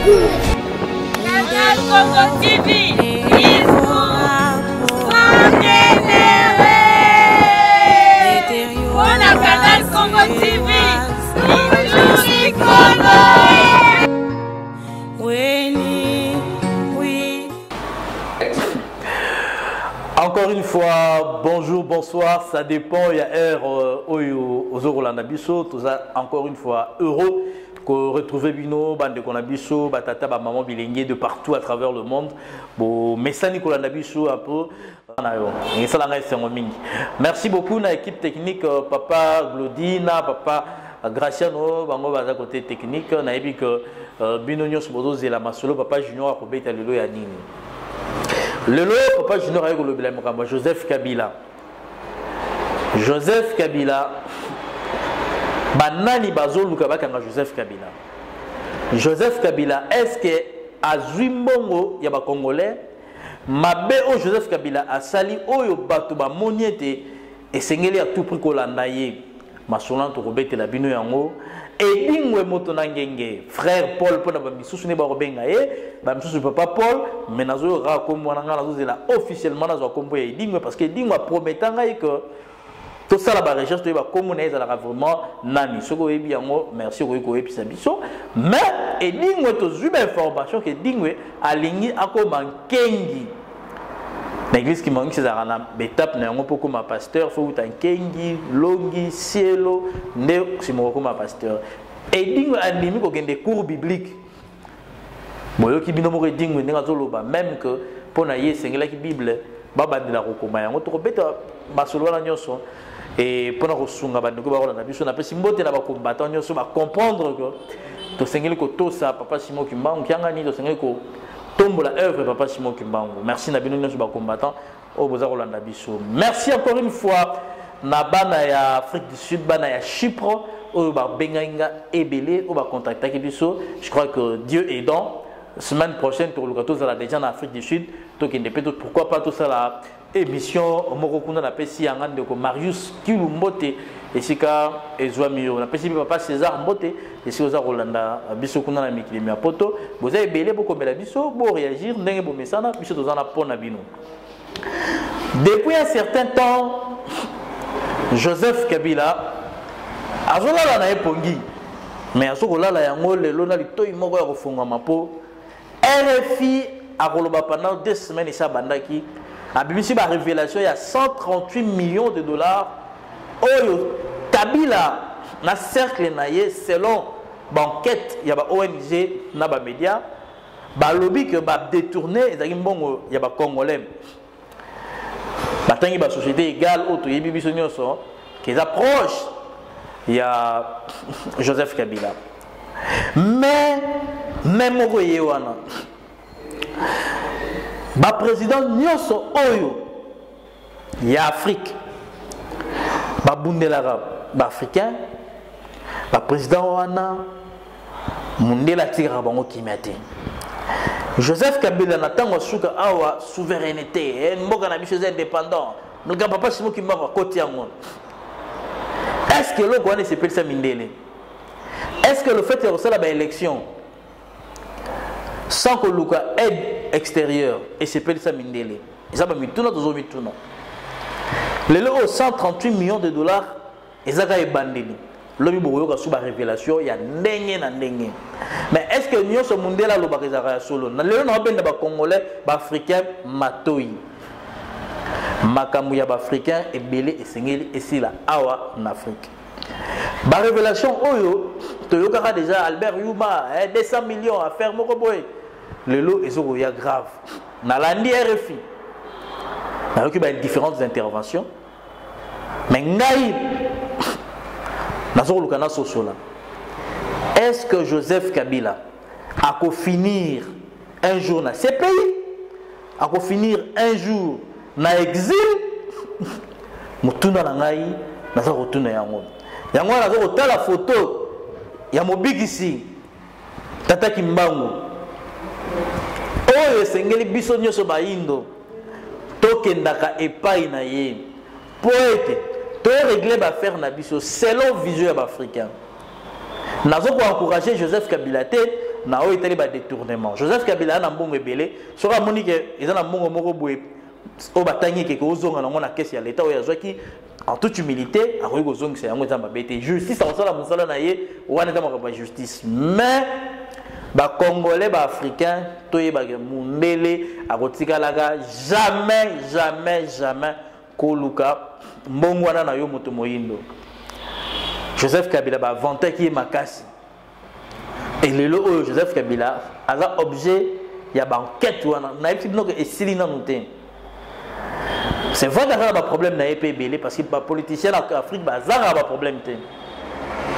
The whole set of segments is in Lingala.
good. Canal Congo TV is good. Sangenere. Mpona Canal Congo TV, toujours likolo. Encore une fois, bonjour, bonsoir, ça dépend, il y a heure euh, oyo ozolanda biso, toza encore une fois heureux ko retrouver bino bandeko na biso, batata ba maman bilenge de partout à travers le monde. Bo mesani kolanda biso un peu na yo. Esala ngai esengo mingi. Merci beaucoup na équipe technique euh, papa Glodina, papa Graciano bango baza côté technique, nayebi que euh, bino nyonso bozozela masolo papa Junior akobeta lelo ya nini. Lelo papa Junior aye kolobela makambo ya Joseph Kabila. Joseph Kabila banani bazoluka bakanga Joseph Kabila. Joseph Kabila est-ce que azwi mbongo ya ba Congolais mabe oyo Joseph Kabila asali oyo bato bamoni ete esengeli à tout prix kolanda ye masolo wana tokobetela bino yango edingwe moto na ngenge frère paul mpo na bamisusu nde bakobenga ye bamisusu papa paul mais nazoyoka kaka nkombo wana ngai nazozela officiellement nazwa nkombo ya edingwe parce que edingwe aprometa ngai que tosala barecherche toyeba nkombo na ye ezalaka vraiment nani soki oyebi yango merci okoki koyebisa biso mais edingwe tozwi bainformation ke edingwe alingi akoma nkengi na église kimbanguiste ezalaka na baetape na yango mpo okoma pasteur fo wuta nkengi longi sielo nde nsima okokoma pasteur edingwe andimi kokende cours biblique boyoki bino moko edingwe ndenge azoloba meme que mpo na ye esengelaki bible babandela kokoma yango tokobeta masolo wana nyonso e mpo na kosunga bandeko bakolanda biso napesi mbote na bacombattant nyonso bacomprendre que tosengeli kotosa papa simon kimbangu kiangani tosengeli kotombola œuvre papa simon kimbangu merci na bino nyonso bacombattant oyo boza kolanda biso merci encore une fois na bana ya afrique du sud bana ya chypre oyo babengaki nga ebele oyo bacontactaki biso je crois que dieu aidant semaine prochaine tokoluka tozala déjà na afrique du sud tokende mpe pourquoi pas tosala émission moko kuna napesi yanga ndeko marius kilu mbote esika ezwami yo napesi mpe papa césar mbote esika oza kolanda biso kuna na mikili ya poto boza ebele bokomela biso boreagir ndenge bomesana biso toza na mpo na bino depuis un certain temps joseph kabila azolala na ye pongi mais azokolala yango lelo na litoi moko ya kofungwama mpo rfi akoloba pendant deux semaines esi abandaki abimisi ba révélation ya 138 millions de dollars oyo kabila na cercle na ye selon baenquête ya ba ong na bamédia balobi ke badetourne ezalaki mbongo ya bacongolais batangi basociété égale oyo toyebi biso nyonso ke eza proche ya joseph kabila mais me moko eye wana baprésident nyonso oyo ya afrique babundelaka baafricain baprésident wana mundele atikaka bango kimia te joseph kabila na ntango ya suka awa souveraineté eh, mboka na biso eza indépendant nga papa simo kimbangu akoti yango est ce que eloko wana esepelisa mindele est ce que le fait ya kosala baélection sans koluka aide extérieure esepelisa mindele eza bamituna tozomituna lelo oyo 138 millions de dollars eza kaka ebandeli lobi bokoyoka su barévélation ya ndenge na ndenge mais est ce que nyonso mundele alobaka ezalaka ya solo na lelo naobenda bacongolais baafricain matoi makambo ya baafricain ebele esengeli esila awa na afrique barévélation oyo toyokaka déjà albert yuma 200 eh, millions affaire moko boye lelo ezokoya grave nalandi rfi nayoki ba différentes interventions mais ngai nazokoluka nasosola est ce que joseph kabila akofinir un jour na cpi akofinir un jour na exil motuna na ngai naza kotuna yango yango wana naza kotala foto ya mobikisi tata kimbangu oyo esengeli biso nyonso bayindo tokendaka epai na ye mpo ete toregle baaffaire na biso selon vision ya baafricain nazo koencourage joseph kabila te na oyo etali badétournement. Joseph Kabila aza na mbongo ebele. Soki amoni ke eza na mbongo moko boye oyo batangi ekeke ozonga nango na caisse ya leta oyo azwaki, en toute humilité akoki kozongisa yango, eza mabe te. Justice akosala mosala na ye, wana eza makambo ya justice. Mais bacongolais, baafricain, toyebake mundele akotikalaka jamais, jamais, jamais koluka mbongo wana na yo moto moyindo. Joseph Kabila, bavantaki ye makasi. Elelo oyo Joseph Kabila aza objet ya baenquête wana, nayebisi bino ke esili nanu te. C'est vrai qu'aza na baproblème na ye mpe ebele, parce que bapoliticien na Afrique bazangaka baproblème te.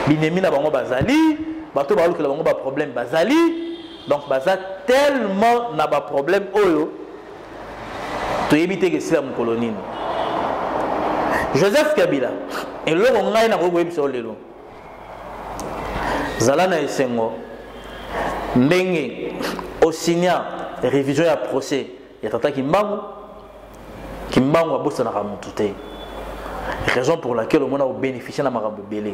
Binemi na bango bazali, bato balukela bango baproblème bazali. Donc baza tellement na baproblème oyo toyebi te kesila mokolo nini. Joseph Kabila, eloko ngai nakoki koyebisa yo lelo, zala na esengo ndenge osinya révision ya procès ya tata Kimbangu. Kimbangu abosanaka motu te, raison pour laquelle omona obénéficie na makambo ebele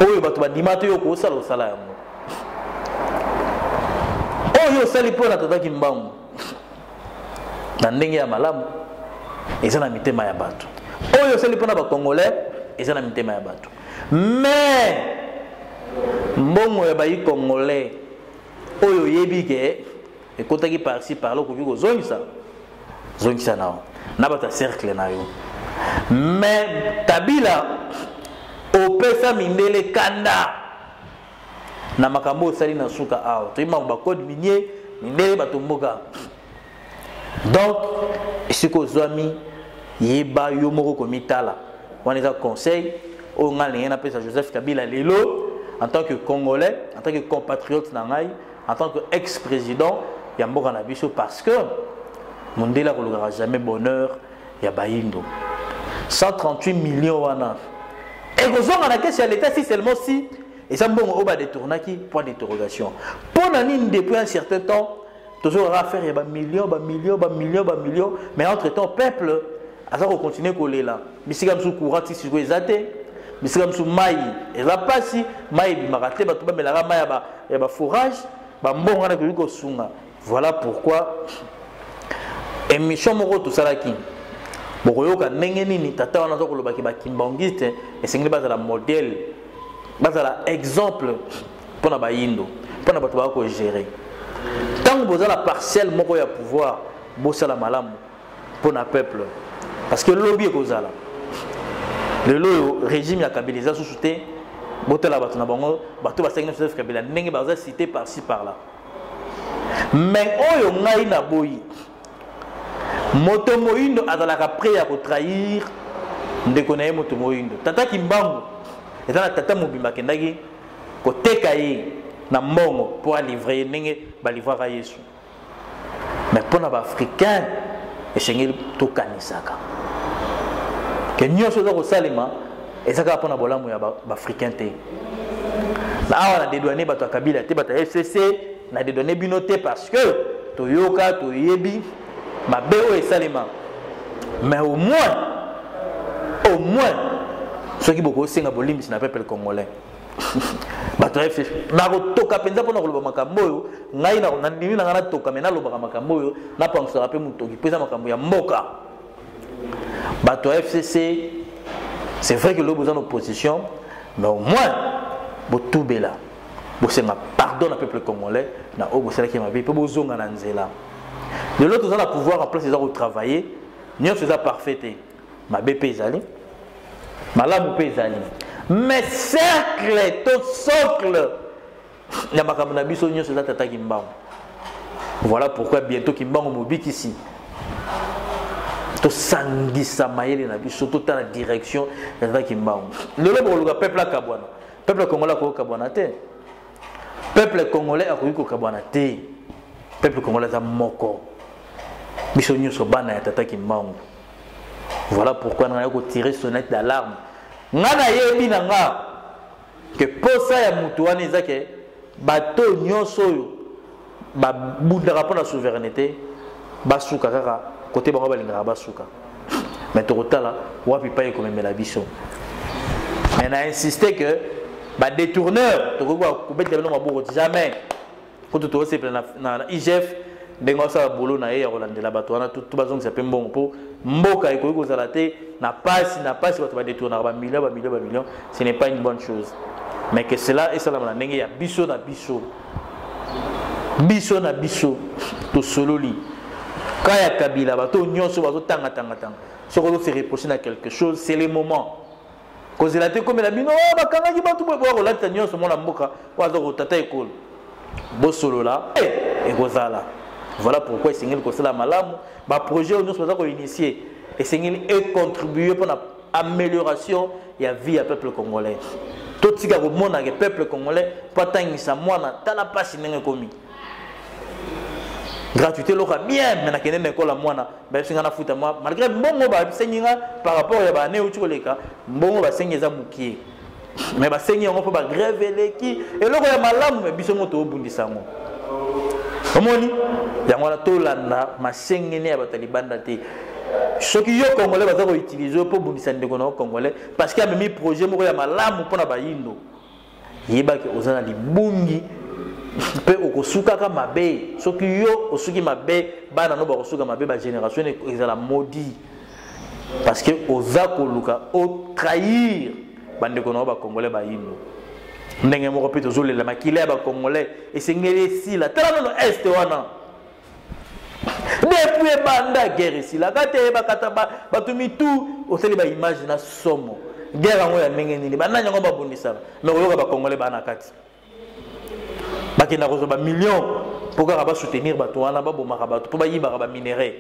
oyo bato bandima te. Yo kosala, osala yango oyo osali mpo na tata Kimbangu na ndenge ya malamu, eza na mitema ya bato. Oyo osali mpona bacongolais eza na mitema ya bato. Mais mbongo ya bayi congolais oyo oyebi ke ekotaki par-ci par-là, okoki kozongisa, zongisa na yo na bato ya cercle na yo. Mais Kabila, opesa mindele kanda na makambo osali na suka awa. Toyebi makambo bacode minier, mindele bato mboka. Donc esika ozwami, yeba yo moko komitala. Wana eza conseil oyo ngai ndenge napesa Joseph Kabila lelo en tant que Congolais, en tant que compatriote na ngai, en tant que ex président ya mboka na biso, parce que mondele akolukaka jamais bonheur ya bayindo. 138 millions wana ekozonga na caisse ya leta si seulement si eza mbongo oyo badetournaki, point d'interrogation. Mpo na nini depuis un certain temps tozokaka affaire ya bamillion, bamillion, bamillion, bamillion, mais entre temps peuple aza kocontinue kolela? Bisika mosusu courant ti sikoyo eza te, bisika mosusu mai eza mpasi, mai ebimaka te, bato bamelaka mai ya baforage. Bambongo wana ekoki kosunga. Voilà pourquoi émission moko tosalaki, bokoyoka ndenge nini tata wana aza kolobaki bakimbangiste esengeli bazala modèle, bazala exemple mpona bayindo, mpona bato baka kogérer. Ntango boza na parcelle moko ya pouvoir, bosala malamu mpona peuple, parce que lobi ekozala. Lelo oyo régime ya Kabila eza susu te. Botala bato na bango, bato basangi na Joseph Kabila, ndenge baza cité par-ci par-là. Mais oyo ngai naboyi, moto moyindo azalaka prêt ya kotrahir ndeko na ye moto moyindo. Tata Kimbangu eza na tata mobimba akendaki koteka ye na mbongo mpo alivre ye ndenge balivraka Yesu. Mais mpo na baafricain, esengeli tokanisaka ke nyonso eza kosalema eza kaka mpona bolamu ya baafricain te. Na awa na dédouane bato ya Kabila te, bato ya FCC, na dédouane bino te, parce que toyoka, toyebi mabe oyo esalema. Mais au moins, au moins soki bokosenga bolimbisi na peuple congolais, bato ya FCC, nakotoka mpenza mpona koloba makambo oyo. Ngai nandimi na ngai natoka, me nalobaka makambo oyo, napangisaka mpe motoki mpo eza makambo ya mboka. Bato ya FCC, c'est vrai que lobi boza na opposition, mais au moins botubela, bosenga pardon na peuple congolais na oyo bosalaki mabe mpe bozonga na nzela. Lelo toza na pouvoir en place, eza kotravailler. Nyonso eza parfait te, mabe mpe ezali, malamu mpe ezali, mais cercle to socle ya makambo na biso nyonso eza tata Kimbangu. Voilà pourquoi bientôt Kimbangu mobikisi, tosangisa mayele na biso, totala direction ya tata Kimbangu. Lelo bokoluka peuple akabwana, peuple congolais akoki kokabwana te. Peuple congolais akoki kokabwana te. Peuple congolais aza moko, biso nyonso bana ya tata Kimbangu. Voilà pourquoi ngai kotirer sonnette d'alarme. Ngai nayebi na nga ke posa ya motu wana eza ke bato nyonso oyo babundaka mpo na souveraineté basuka kaka kote bango balingaka basuka. Mais tokotala wapi pai ekomemela biso. Mais na insiste que Ba détourneur tokoki kobetela bino maboko jamais. Kutu tokosepela na, na, na IGF ndenge asala boulot na ye ya kolandela bato wana to bazongisa mpe mbongo mpo mboka ekoki kozala te na pasi na pasi bato badetournaka bamillion bamillion bamillion. Ce n'est pas une bonne chose, mais que cela esalama na ndenge ya biso na biso, biso na biso tosololi ka ya Kabila. Bato nyonso bazotangatangatanga, soki ozo se reprocher na quelque chose, c'est le moment. Kozela te komela bino, oh, bakangaki bato boye, boya kolatisa nyonso mwana mboka oyo aza kotata ekolo. Bosolola ekozala. Voilà pourquoi esengeli kosala malamu baprojet oyo nyonso baza koinitie, esengeli econtribue mpona amélioration ya vie ya peuple congolais. Totika komona ke peuple congolais mpo atangisa mwana, tala mpasi ndenge ekomi. Gratuité eloka bien, mais nakende na ekola mwana, bayebisi nga nafuta mwa, malgré mbongo basengi nga par rapport ya baane euti koleka, mbongo basengi eza mokie, mais basengi yango mpo bagrève eleki. Eloko ya malamu, mais biso mo toobundisa yango. Omoni yango wana, tolanda masengene ya bato ya libanda te. Soki yo congolais baza koutilize yo mpo obundisa ndeko na yo congolais parce que amemi projet moko ya malamu mpona bayindo, yebaki oza na libungi mpe okosukaka mabe. Soki yo osuki mabe, bana no bakosuka mabe, bagénération ezala maudit, parce que oza koluka otrahir bandeko na yo bacongolais bayindo. Ndenge moko mpe tozolela makila ya bacongolais, esengeli esila. Tala nano este wana, depuis ebanda guerre esilaka te, bakata bato mitu, osali baimage na somo. Guerre yango ya ndenge nini? Banani yango babundisaka? Mais koyoka bacongolais baa na kati, bakenda kozwa bamillion mpo kaka basoutenir bato wana babomaka bato mpo bayibaka baminerai.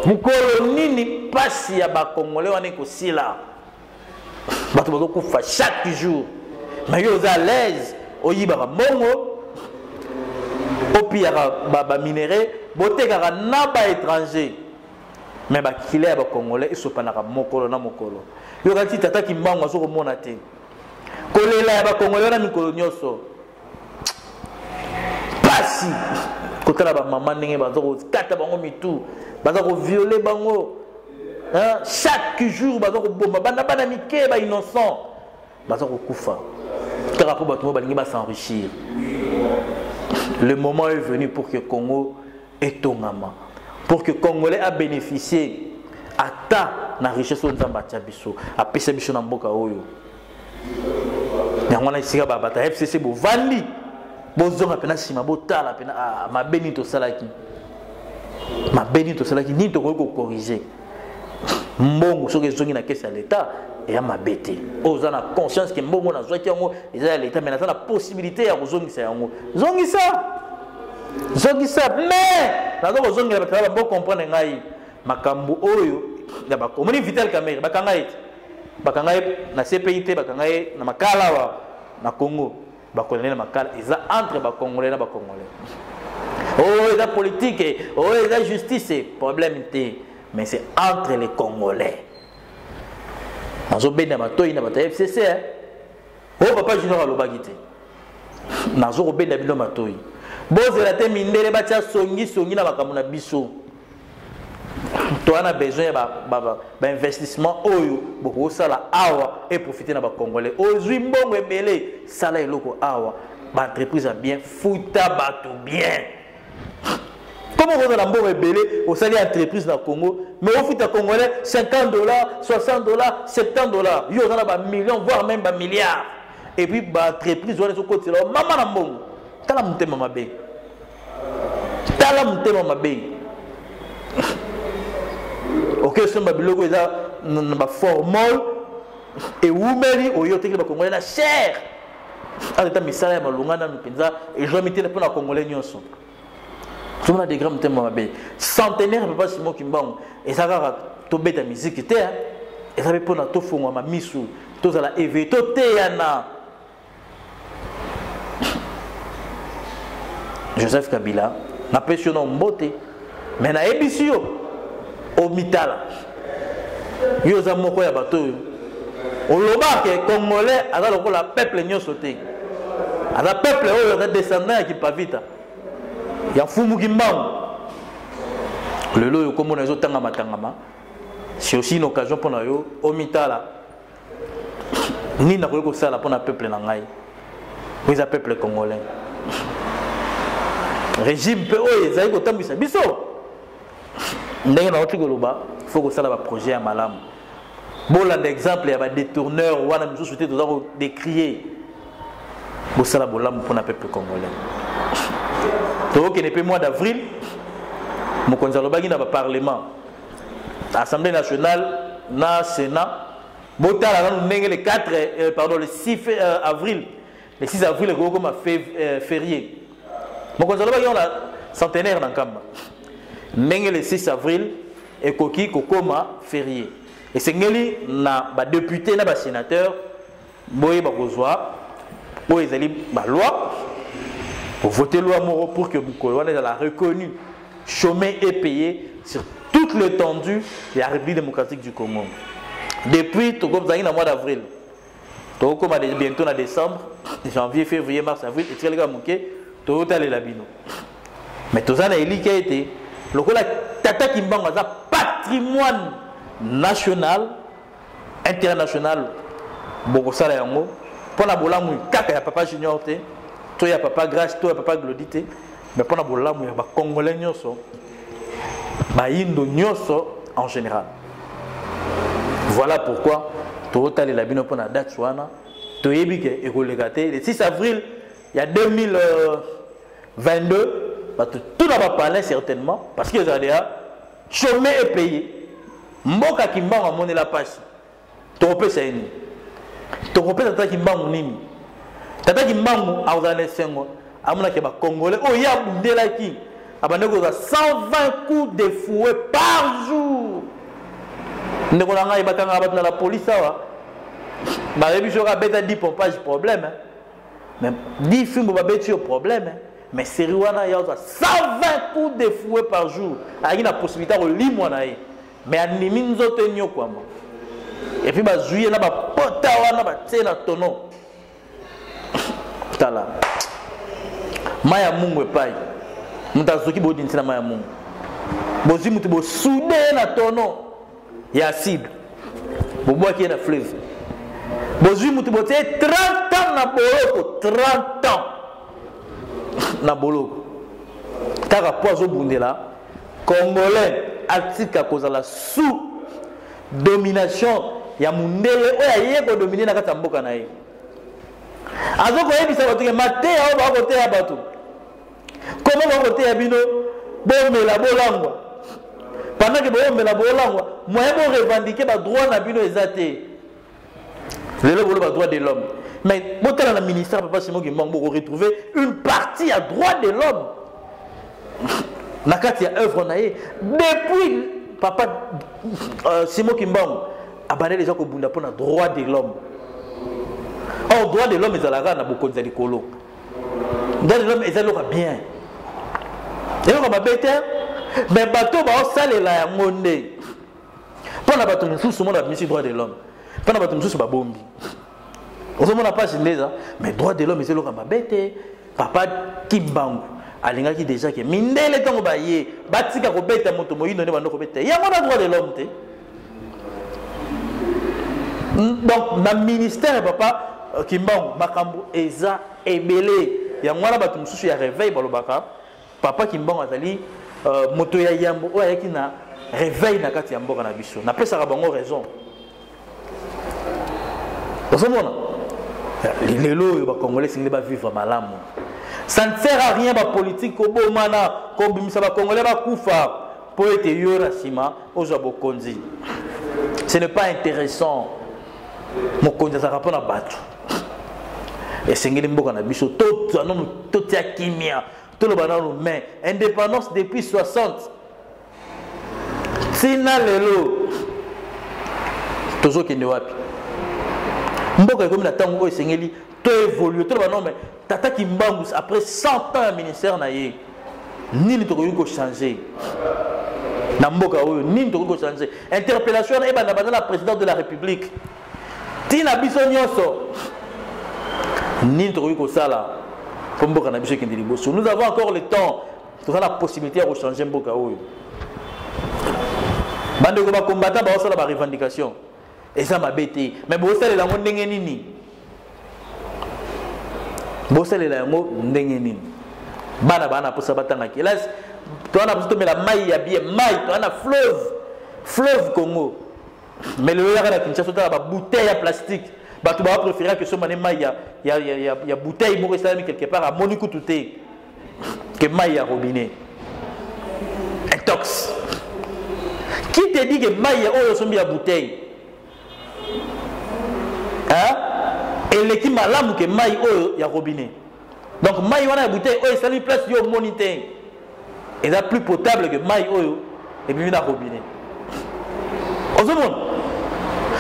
Mokolo nini mpasi ya bacongolais wana ekosila? Bato bazokufa chaque jour, mais yo oza à l'aise, oyibaka mbongo, opiyaka baminerai, botekaka na baétranger, mais bakila ya bacongolais esopanaka mokolo na mokolo. Yoka ti tata Kimbangu azokomona te kolela ya bacongolais wana mikolo nyonso. Pasi kotala bamama ndenge baza kokata bango mitu, baza koviole bango chaque jour, baza koboma bana, bana mike, bainnocent baza kokufa kaka mpo bato mo balingi bas'enrichir. Le moment est venu pour que Congo etongama, pour que congolais a bénéficier ata na richesse oyo Nzambe atia biso, apesa biso na mboka oyo. Yango wana esika bato ya FCC bovandi, bozonga mpena nsima, botala mpena, ah, mabe nini tosalaki, mabe nini tosalaki, nini tokoki kocorriger. Mbongo soki ezongi na kese ya leta, eya mabe te. Oyo oza na conscience ke mbongo nazwaki yango eza ya leta, mais naza na possibilité ya kozongisa yango, zongisa, zongisa. Mais naza kozongela bato ya bocomprendre ngai makambo oyo ya omoni Vital Kamerhe, bakanga ye te, bakanga ye na CPI te, bakanga ye na Makala awa na Congo. Bakondane na Makala, eza entre bacongolais na bacongolais. Oyo eza politique, oyo eza justice, problème te, mais c'est entre les congolais. Nazobenda matoi na bato ya FCC, oyo papa Junior alobaki te. Nazokobenda bino matoi, bozela te mindele batia songi songi na makambo na biso. Toza na besoin ya bainvestissement ba, ba oyo bokosala awa e profite na bacongolais. Ozwi mbongo ebele, sala eloko awa, baentreprise ya bien, futa bato bien. Comment okozala mbongo ebele, osali entreprise na Congo, mais ofuta congolais 50 dollars, 60 dollars, 70 dollars? Yo oza na bamillion, voire même bamilliard, et puis baentreprise wana ezokotela mama na mbongo. Tala motema mabe, tala motema mabe. Oke osomba biloko eza na baformol, ewumeli, oyo otekeli bacongolais na cher. Ata misala ya malonga nanu mpenza ezwami te mpona congolais nyonso. Tozomona degré motema mabe. Centenaire papa Simon Kimbangu eza kaka tobeta miziki te, eza mpe mpona tofungwama misu, tozala éveillé, toteyana. Joseph Kabila, napesi yo na mbote, mais nayebisi yo omitala. Yo oza moko ya bato oyo olobaka congolais aza lokola peuple nyonso te, aza peuple oyo aza descendant ya Kimpavita, ya Mfumu Kimbangu. Lelo oyo komona ezotangama tangama, c'est aussi une occasion mpona yo omitala. Nini nakoki kosala mpo na peuple na ngai oyo eza peuple congolais? Régime mpe oyo ezali kotambwisa biso, ndenge nauti koloba, fo kosala baprojet ya malamu. Bolanda exemple ya badétourneur wana misusu te, toza kodécrier. Bosala bolamu mpona peuple congolais. Tokokende mpe mois d'avril, mokonzi alobaki na baparlement, Assemblée nationale na Sénat, botala nanu ndenge le 4, pardon, le 6 avril, le 6 avril ekoki kokoma férié. Mokonzi alobaki yango na centenaire na Nkamba, ndenge le 6 avril ekoki kokoma férié, esengeli na badéputé na basénateur boyeba kozwa oyo ezali baloi, voter loi moko pour que mokolo wana ezala reconnu chômé et payé sur toute l'étendue de la République démocratique du Congo. Depuis tokozalaki na mois d'avril, tokokoma bientôt na décembre, janvier, février, mars, avril, etikali kaka moke. Toyotalela bino, mais toza na elikya ete lokola tata Kimbangu aza patrimoine national, international, bokosala yango mpo na bolamu kaka ya papa Junior te, to ya papa Grace, to ya papa Glodi te, mais mpo na bolamu ya bacongolais nyonso, bayindo nyonso en général. Voilà pourquoi tokotalela bino mpo na date wana. Toyebi ke ekoleka te le 6 avril ya 2022. Bato tuna bapalin certainement, parce que ezala deya chômé et payé. Mboka Kimbangu amonela mpasi, tokopesa ye nini? Tokopesa tata Kimbangu nini? Tata Kimbangu akozala na esengo amonaki bacongolais oyo ye abundelaki, abandaki kozwa 120 coups de fouet par jour. Ndeko na ngai, bakangaka bato na la police awa, bayebi soki abeta 10 pompage, problème, mais 10 fimbo babeti yo, problème. Mais série wana ya ozwa 120 coups de fouet par jour, ayaki na possibilité ya kolimwa na ye, mais andimi nzoto enyokwama. Et puis bazwi ye na bapota wana, batie na tono. Tala mai ya mungu epai moto azoki, bodinisi na mai ya mungu, bozwi moto, bosude ye na tono ya acide, bobwaki ye na fleuve. Bozwi moto, botie 30 ans na boloko, 30 ans na boloko, kaka mpo azobundela congolais atika kozala sous domination ya mundele oyo aye kodomine na kati ya mboka na ye. Azokoyebisa bato ke mateya oyo bakoteya bato, koma bakoteya bino bomela bolangwa, pendant ke bomela bolangwa, moyen borevendiquer badroit na bino eza te. Lelo boloba droit de l'homme, mais botala na ministère papa Simon Kimbangu, bokoretrouver une partie ya droit de l'homme na kati ya œuvre na ye. Depuis papa Simon Kimbangu abandeli eza kobunda mpona droit de l'homme. Or droit de l'homme ezalaka na bokonzi ya likolo. Droit de l'homme eza eloko bien, eloko mabe te, mais bato baosalela yango nde. Mpo na bato mosusu mona babimisi droit de l'homme, mpo na bato mosusu babombi, ozomona mpasi nde eza. Mais droit de l'homme eza eloko mabe te. Papa Kimbangu alingaki déjà ke mindele ntango baye batika kobeta moto moyindo nde bando kobeta yango na droit de l'homme te. Donc na ministère ya papa Kimbangu makambo eza ebele. Yango wana bato mosusu ya réveil balobaka papa Kimbangu azali moto ya yambo oyo ayaki na réveil na kati ya mboka na biso. Napesaka bango raison. Ozomona lelo oyo bacongolais esengeli bavivre malamu. Ça ne sert à rien bapolitique kobomana, kobimisa bacongolais bakufa mpo ete yo na nsima ozwa bokonzi. Ce n'est pas intéressant. Mokonzi azalaka mpona bato. Esengeli mboka na biso tozwa nanu, totia kimia, toloba nanu. Mais indépendance depuis 60 ntina lelo, tozokende wapi? Mboka ekomi na ntango oyo esengeli toévolue. Toloba non, mais tata Kimbangu, après 100 ans ya ministère na ye, nini tokoki kochange na mboka oyo? Nini tokoki kochange? Interpellation wana ebanda banda na président de la République ntina biso nyonso. Nini tokoki kosala mpo mboka na biso ekende liboso? Nous avons encore le temps, toza na possibilité ya kochange mboka oyo. Bandeko bacombattant baosala barevendication. Eza mabe te. Mais bosalela yango ndenge nini? Bosalela yango ndenge nini? Bana bana posa batanga kelasi, toza na posa tomela mai ya bien, mai toza na fleuve, fleuve Congo. Mais lelo yaka na Kinshasa otala ba bouteille ya plastique, bato ba préférer que somba ne mai ya bouteille moko esalami quelque part, amoni kutu te que mai ya robinet. Intox. Qui te dit que mai ya oyo osombi ya bouteille, hein, eleki malamu ke mai oyo ya robinet? Donc mai wana ya bouteille oyo esali place yo omoni te, eza plus potable que mai oyo ebimi na robinet. Ozomona?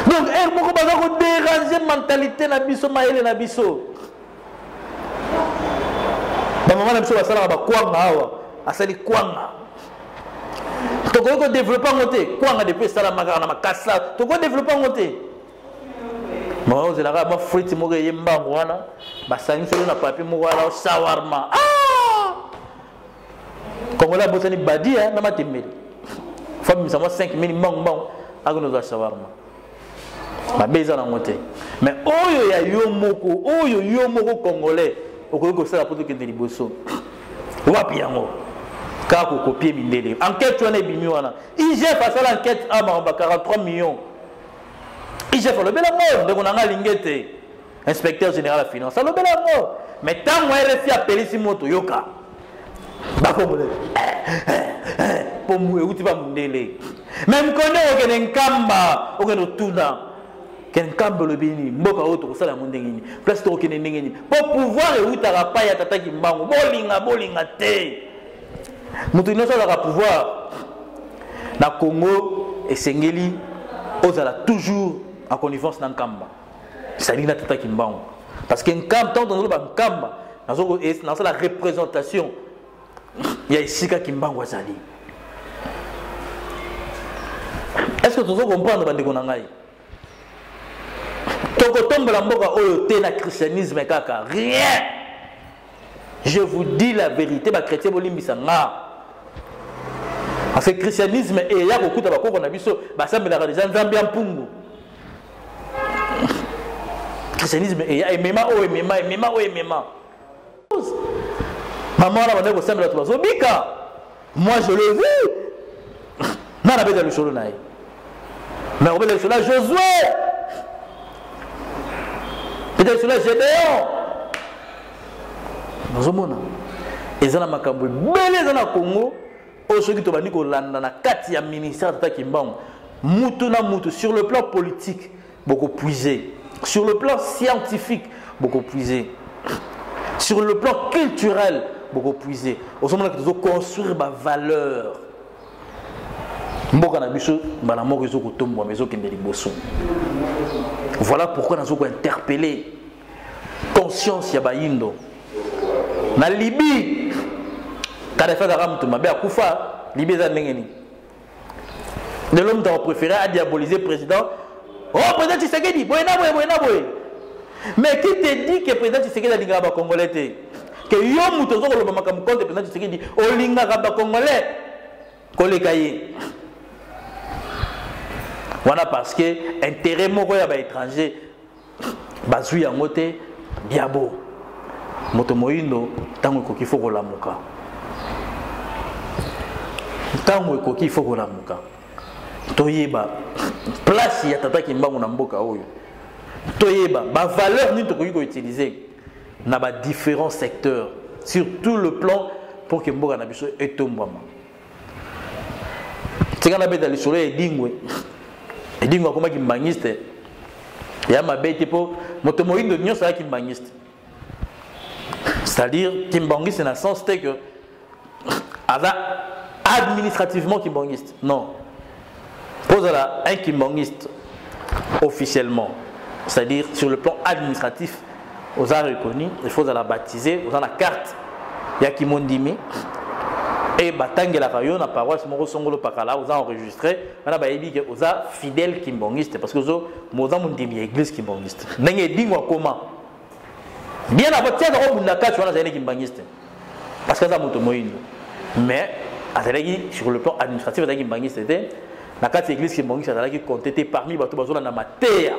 Donc heure moko baza kodéranger mentalité na biso, mayele na biso. Bamama na biso basalaka bakwanga awa, asali kwanga, tokoki kodévelopper yango te. Kwanga depuis esalamaka kaka na makasa, tokoki kodévelopper yango te. Mama ozelaka mwa frite moko eye mbangu wana, basangisi na papier moko wana, shawarma. Ah! Congolais abosani badia na matembele, fabimisa mwa 5000 mbangu mbangu akende ozwa shawarma. Mabe eza nango te, mais oyo ya yo moko, oyo yo moko congolais okoki kosala mpo tokende liboso, wapi yango? Kaka kocopier mindele. Enquête wana ebimi wana, IGF asala enquête ama ba 43 millions. IGF alobela ngo, ndeko na nga alingi ete inspecteur général ya finance alobela yango. Mais ntango RFI apelisi moto, yoka bakongole po euti ba mundele. Mais mokone okende Nkamba, okende otuna kende Nkamba olobi nini? Mboka oyo tokosala yango ndenge nini? Place tokokende ndenge nini? Po pouvoir eutaka pai ya tata Kimbangu. Bolinga bolinga te, moto nyonso azalaka pouvoir na Congo, esengeli ozala toujours en connivence na Nkamba, c'est-à-dire na tata Kimbangu. Parce que Nkamba, ntango tozoloba Nkamba, nazosala représentation ya esika Kimbangu azali. Est ce que tozo comprendre, bandeko na ngai? Tokotombola mboka oyo te na christianisme kaka, rien. Je vous dis la vérité, bachrétien bolimbisa nga, parce que christianisme eya kokuta bakoko na biso basambelaka deja nzambe ya mpungu. Christianisme eya emema oyo, emema emema oyo, emema mama wana bandaki kosambela, bato bazobika. Moi je l'ai vu, nga nabeta lisolo na ye, mais kobeta lisolo ya Josué, beta lisolo ya Gédéon. Nazomona eza na makambo ebele eza na Congo oyo soki tobandi kolanda na kati ya ministère tata Kimbangu, mutu na mutu, sur le plan politique bokopuiser, sur le plan scientifique bokopuiser, sur le plan culturel bokopuiser. Ozomonaka tozoconstruire bavaleur, mboka na biso mbala moko ezokotombwama, ezokende liboso. Voilà pourquoi nazo kointerpeller conscience ya bayindo na Libye. Kadafi azalaka moto mabe, akufa. Libye eza ndenge nini lelo? Moto akopréféré adiaboliser président, oh, président Tshisekedi boye na boye, boye na boye. Mais qui te dit que président Tshisekedi alingaka bacongolais te? Ke yo moto oza koloba makambo contre président Tshisekedi, olingaka bacongolais koleka ye wana? Parce que intérêt moko ya baétranger bazwi yango te. Diabo moto moyindo, ntango ekoki fo kolamuka, ntango ekoki fo kolamuka. Toyeba place ya tata Kimbangu na mboka oyo, toyeba bavaleur nini tokoki koutiliser na badifférents secteurs sur tout le plan pour que mboka na biso etombwama. Tika nabeta lisolo ya Edingwe. Edingwe akomaki mbangiste ya mabe te, mpo moto moyindo nyonso ayaki mbangiste, c'est-à-dire kimbangiste na sens te que aza administrativement kimbangiste, non. Mpo ozala un kimbangiste officiellement, c'est-à-dire sur le plan administratif oza reconnu, il faut ozala baptisé, oza na carte ya kimondimi e batangelaka yo na paroisse moko songolo pakala, oza enregistré wana, bayebi ke oza fidèle kimbangiste parce que ozo oza mondimi ya église kimbangiste. Ndenge Edingwe akoma bien avant ti aza kobunda kati wana, azali kimbangiste parce que aza moto moyindo, mais azalaki sur le plan administratif azalaki kimbangiste te. Na kati ya église kimbanguiste azalaki compté te parmi bato bazolanda mateya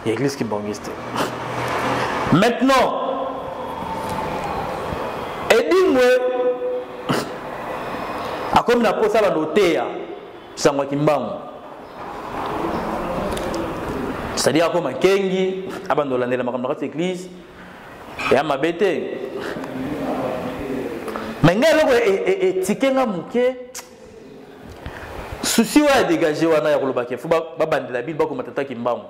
ya église kimbanguiste. Maintenant, Edingwe akomi na posa banda oteya sango ya kimbangu, c'est-à-dire akoma nkengi abanda olandela makambo na kati ya église ya mabe te. Mais ngai eloko etike nga moke souci oyo adégage wana ya koloba ke fo babandela bible bakoma tata kimbangu.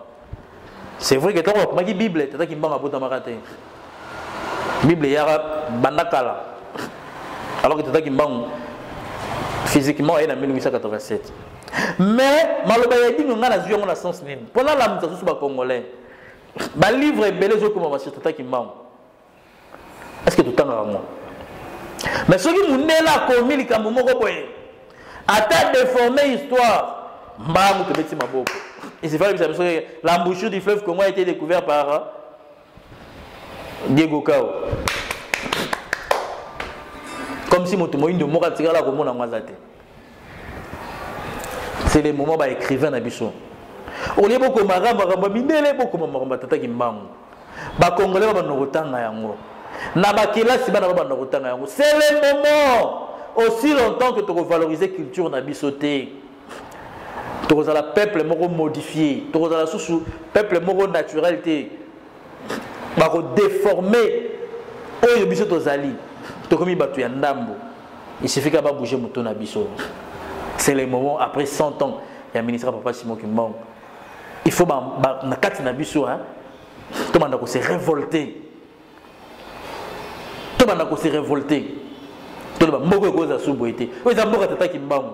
C'est vrai que ntango bakomaki bible, tata kimbangu abotamaka te. Bible eyaka banda kala, alors que tata kimbangu physiquement aye na 1887. Mais maloba ya Edingwe ngai nazwi yango na sens nini? Mpo nalamisa susu bacongolais, balivre ebele ezokoma sur tata kimbangu, est ce que totangaka yango? Mais soki mundele akomi likambo moko boye, ata déformer histoire, mbangu tobeti maboko. Il se fallait biso l'embouchure du fleuve Congo a été découvert par Diego Cao, comme si moto moyindo moko atikala komona yango aza te. C'est le moment ba écrivain na biso, olie bokomaka makambo ya mindele, bokoma makambo ya tata kimbangu. Bakongolais babanda kotanga yango na bakelasi, bana babanda kotanga yango. C'est le moment. Aussi longtemps que tokovaloriser culture na biso te, tokozala peuple moko modifié, tokozala susu peuple moko naturel te. Bakodéforme oyo biso tozali, tokomi bato ya ndambo. Il suffit kaka babouge moto na biso. C'est le moment, après 100 ans ya ministre papa Simon Kimbangu, il faut na kati na biso, hein, tobanda kose révolter, tobanda kose révolter, toloba mboka ekozala su boye te. Oyo eza mboka tata Kimbangu.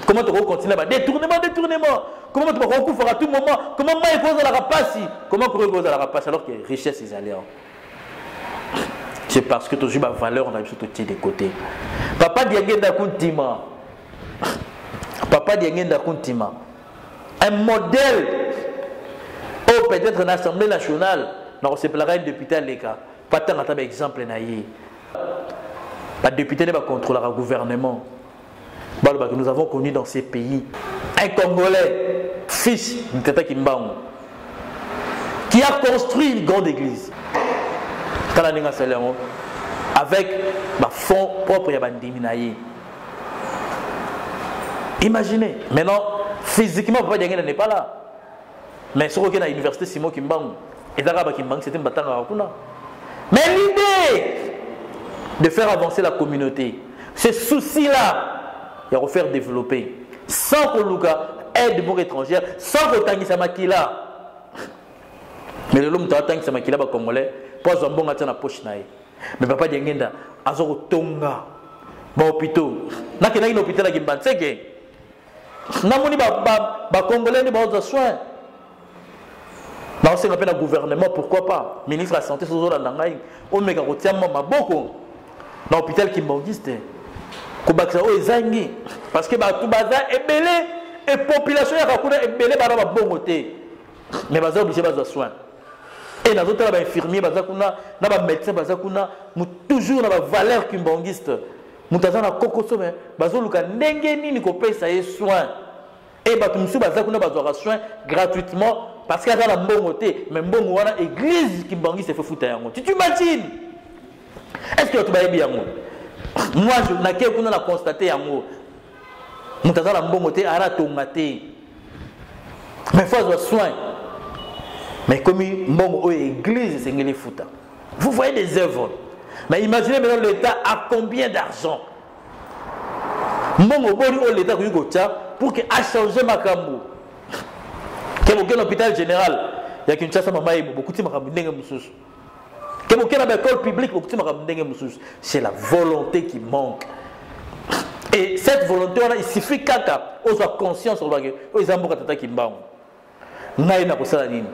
Comment tokoki continuer ba détournement, détournement? Comment bato bakoki kufaka à tout moment? Comment mai ekozalaka pasi? Comment koki ekozalaka pasi alors que richesse ezali awa? C'est parce que tozwi bavaleur na biso totie de côté. Papa Diangenda Kuntima, papa Diangenda Kuntima, un modèle oyo peut-être na Assemblée nationale nakosepelaka ye député aleka patanga ata baexemple na ye. Badéputé nde bacontrôlaka gouvernement. Balobaki nous avons connu dans ces pays un Congolais, fils de tata Kimbangu, qui a construit une grande église. Tala ndenge asali yango avec bafonds propre ya bandimi na ye. Imaginez maintenant, physiquement papa Diangenda n'est pas là, mais soki okei na université Simon Kimbangu, ezaka bakimbangu c'était batangaka kuna. Mais l'idée de faire avancer la communauté, ce souci là ya kofaire développer sans koluka aide moko étrangère, sans kotangisa makila. Mais lelo moto atangisa makila bacongolais mpo azwa mbongo atia na poche na ye. Mais papa Diangenda aza kotonga bahôpitaux. Nakendaki na hôpital ya Kimbanseke, namoni bacongolais nde baozwa soin. Naosenga mpe na gouvernement, pourquoi pas ministre ya santé, soki ozolanda ngai, omeka kotia mwa maboko na hôpital kimbanguiste, kobakisa oyo ezangi, parce que bato baza ebele e population yaka kuna ebele, bana babongo te, mais baza obligé bazwa soin. E nazotala bainfirmier baza kuna na bamédecin baza kuna toujours na bavaleur kimbanguiste. Moto aza na kokoso, me bazoluka ndenge nini kopesa ye soin. E bato mosusu baza kuna bazwaka soin gratuitement parce que aza na mbongo te, mais mbongo wana église kimbanguiste efo futa yango. Tu t'imagines? Est ce que bato bayebi yango? Moi, nakei kuna na constate yango. Moto aza na mbongo te, ara tonga te, mais fo azwa soin, mais komi mbongo oyo église esengeli efuta. Vous voyez des œuvres. Mais imaginez maintenant, l'État a combien d'argent? Mbongo boni oyo l'État akoki kotia pour que achange makambo? Ke boke na hôpital général ya Kinshasa, mama yebo, bokuti makambo ndenge mosusu. Ke boke na baécole publique, bokuti makambo ndenge mosusu. C'est la volonté qui manque. Et cette volonté wana, il suffit kaka ozwa conscience, olobake oyo eza mboka tata Kimbangu, ngai nakosala nini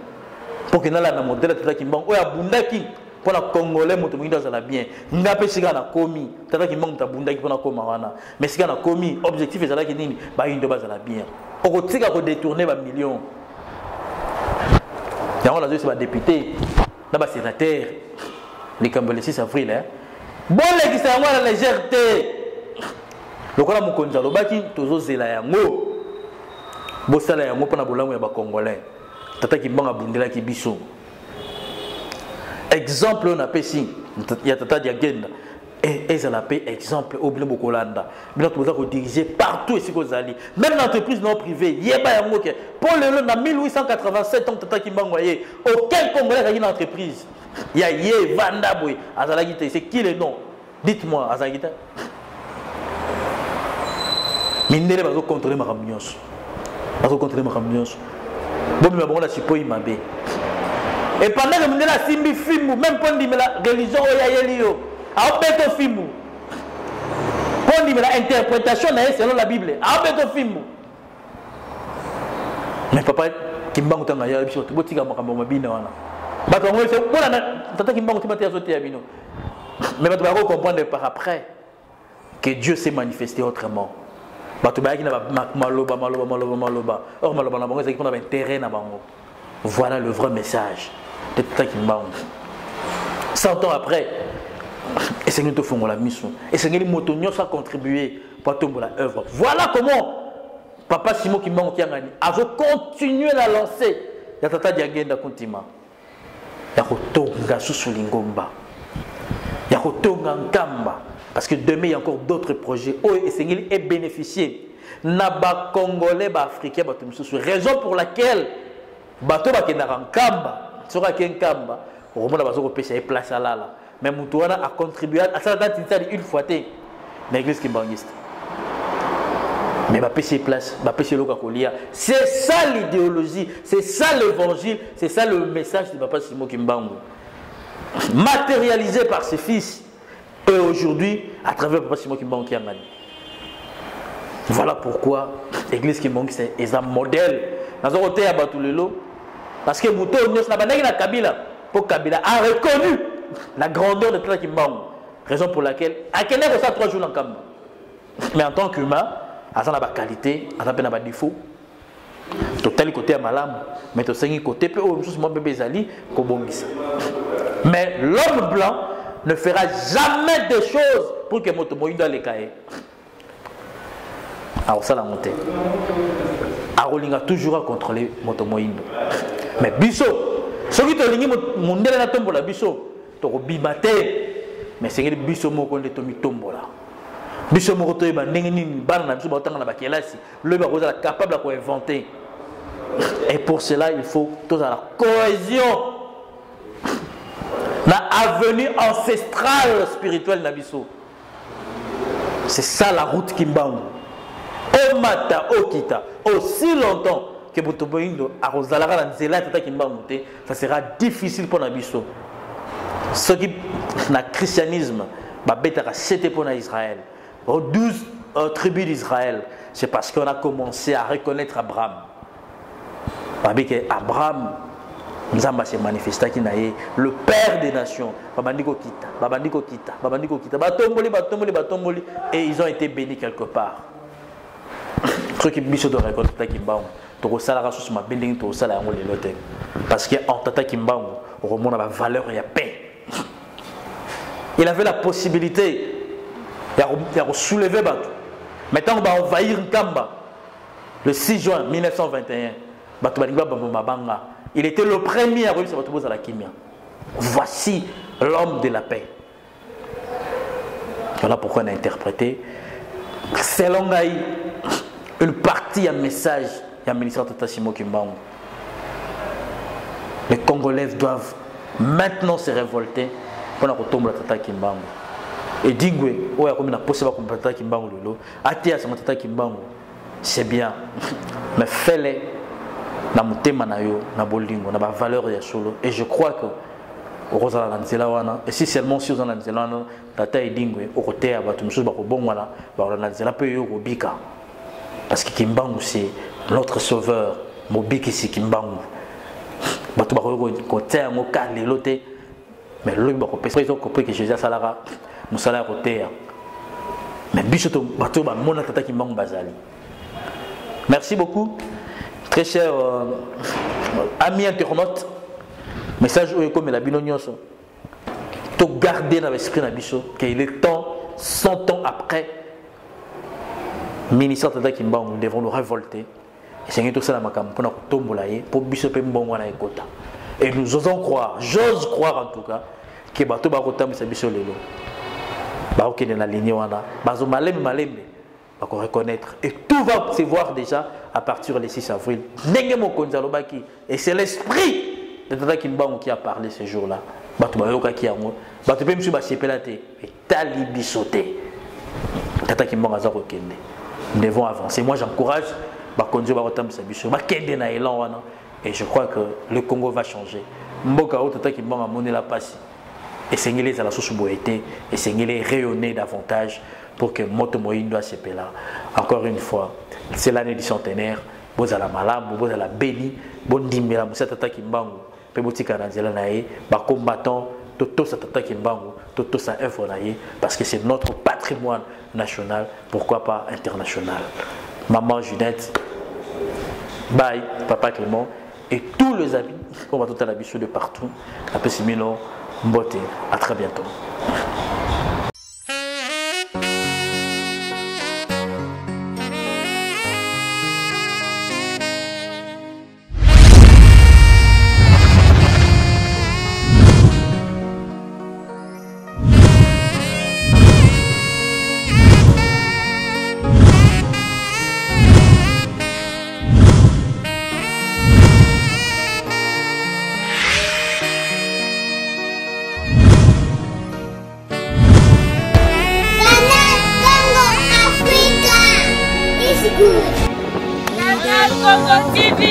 mpo ke nalanda modèle tata Kimbangu oyo abundaki mpo na congolais, moto moyindo azala bien? Nga mpe sika nakomi, tata Kimbangu moto abundaki mpo nakoma wana, mais sika nakomi, objectif ezalaki nini? Bayindo bazala bien. Okotika kodétourner bamillion yango. Nazoyesa badéputé na basénateur likambo le 6 avril, eh? Bolekisa yango na légèreté lokola mokonzi alobaki. Tozozela yango. Bosala yango mpona bolamu ya bacongolais. Tata Kimbangu abundelaki biso. Exemple oyo napesi ya tata Diagenda ezala mpe exemple oyo bino bokolanda, bino toza kodiriger partout esika ozali, même na entreprise non privé. Yeba yango ke mpo lelo na 1887, ntango tata Kimbangu aye, aucun Congolais azalaki na entreprise ya ye vanda boye, azalaki te. C'est qui le nom? Dites-moi, azalaki te. Mindele bazocontrôle makambo nyonso, bazocontrôle makambo nyonso. Bomema bango na sipoi mabe. Et pendant que mondele asimbi fimbu, même mpo ndimela religion oyo ayeli yo, aobeto fimbu mpo ndimela interprétation na ye selon la Bible, aobeto fimbu. Mais papa Kimbangu, ntango aya biso, botika makambo mabina wana. Bato yango bolanda tata Kimbangu te, bate azoteya bino. Mais bato bako comprendre par après que Dieu s'est manifesté autrement. Bato bayaki na maloba, maloba, maloba, maloba. Or maloba na bango ezalaki mpona baintérêt na bango. Voilà le vrai message de tata Kimbangu. 100 ans après, esengeli tofongola miso, esengeli moto nyonso acontribue po atombola œuvre. Voilà comment papa Simon Kimbangu Kiangani azocontinue na lancé ya tata Diangenda Kuntima ya kotonga susu lingomba, ya kotonga Nkamba, parce que demain il y a encore d'autres projets oyo esengeli ebénéficier na bacongolais, baafricain, bato misusu. Raison pour laquelle bato bakendaka Nkamba, soki ake Nkamba, okomona baza kopesa ye place alala. Mais moto wana acontribue, asalaka tinsali une fois te na église kimbangiste, mais bapesi ye place, bapesi eloko ya kolia. C'est ça l'idéologie, c'est ça l'évangile, c'est ça le message de papa Simon Kimbangu, matérialisé par ses fils et aujourd'hui à travers papa Simon Kimbangu Kiangani. Voilà pourquoi église Kimbangu est un modèle. Naza koteya bato lelo parce que moto oyo nyonso na bandaki na Kabila, mpo Kabila a reconnu la grandeur de tata Kimbangu, raison pour laquelle akende kosala 3 jours na Nkamba. Mais en tant qu'humain, aza na baqualité, aza mpe na badéfaut. Totali kote ya malamu, mais tosengi kote mpe oyo mosusu mwa bebe ezali kobongisa. Mais l'homme blanc ne fera jamais des choses pour que moto moyindo aleka ye. Akosala yango te, akolinga toujours acontrôle moto moyindo. Mais biso, soki tolingi mondele natombola biso, tokobima te. Mais esengeli biso moko nde tomitombola, biso moko toyeba ndenge nini bana na biso baotanga na bakelasi, lobi bakozala capable ya koinventer. Et pour cela, il faut tozala cohésion na avenue ancestrale spirituelle na biso. C'est ça la route Kimbangu. Omata okita, aussi longtemps que moto moyindo akozalaka na nzela ya tata Kimbangu te, ça sera difficile mpona biso. Soki na christianisme babetaka sete mpona Israël, aux 12 tribus d'Israël, c'est parce qu'on a commencé à reconnaître Abraham. Babi ke Abraham, Nzambe ase manifestaki na ye, le père des nations. Babandi kokita, babandi kokita, babandi kokita, batomboli, batomboli, batomboli, et ils ont été bénis quelque part. Soki biso toreconnaître tata Kimbangu, tokosalaka susu mabe ndenge tokosala yango lelo te, parce que en tata Kimbangu okomona bavaleur ya paix. Il avait la possibilité ya kosoulever bato, mais ntango baenvahir Nkamba le 6 juin 1921, bato balingi babamba mabanga, il était le premier à koyebisa bato: bozala kimia. Voici l'homme de la paix. Voilà pourquoi on a interprété selon ngai une partie ya message ya ministère tata Simon Kimbangu. Les Congolais doivent maintenant se révolter mpona kotombola tata Kimbangu. Edingwe oyo akomi na posa bakombola tata Kimbangu lelo, ateya sango tata Kimbangu, c'est bien, mais fais-le na motema na yo, na bolingo, na bavaleur ya solo. Et je crois que okozala na nzela wana. Et si seulement si oza na nzela wana, tata Edingwe, okoteya bato mosusu, bakobongwana, bakolanda nzela mpe yo okobika, parce que Kimbangu, c'est notre sauveur, mobikisi Kimbangu. Bato bakoki koteya yango ka lelo te, mais lobi bakopesa. Ils ont compris que Jésus asalaka mosala ya koteya, mais biso bato oyo bamona tata Kimbangu bazali. Merci beaucoup, très cher ami internaute. Message oyo ekomela bino nyonso, togarde na baesprit na biso qu'il est temps, 100 ans après ministère tata Kimbangu, nous devons nous révolter. Esengeli tosala makambo mpona kotombola ye mpo biso mpe mbongo wana ekota. Et nous osons croire, j'ose croire en tout cas, que bato bakotambwisa biso lelo bakokende na ligne wana, bazo malembe malembe bako reconnaître, et tout va se voir déjà à partir le 6 avril. Ndenge mokonzi alobaki, et c'est l'esprit de Tata Kimbangu qui a parlé ce jour-là. Bato bayokaki yango, bato mpe misu basepela te, etali biso te. Tata Kimbangu aza kokende, nous devons avancer. Moi j'encourage bakonzi oyo bakotambwisa biso bakende na élan wana, et je crois que le Congo va changer. Mboka oyo Tata Kimbangu amonela pasi, esengeli ezala susu boye te, esengeli rayonner davantage pour que moto moyindo asepela. Encore une fois, c'est l'année du centenaire. Bozala malamu, bozala béni, bondimela mosala Tata Kimbangu mpe botikala na nzela na ye. Bacombattant, totosa Tata Kimbangu, totosa œuvre na ye, parce que c'est notre patrimoine national, pourquoi pas international. Maman Junette, bye, papa Clément et tous les amis on va tout à la biso de partout. Apesi bino mbote, à très bientôt. Canal Congo Africa is good. Canal Congo TV.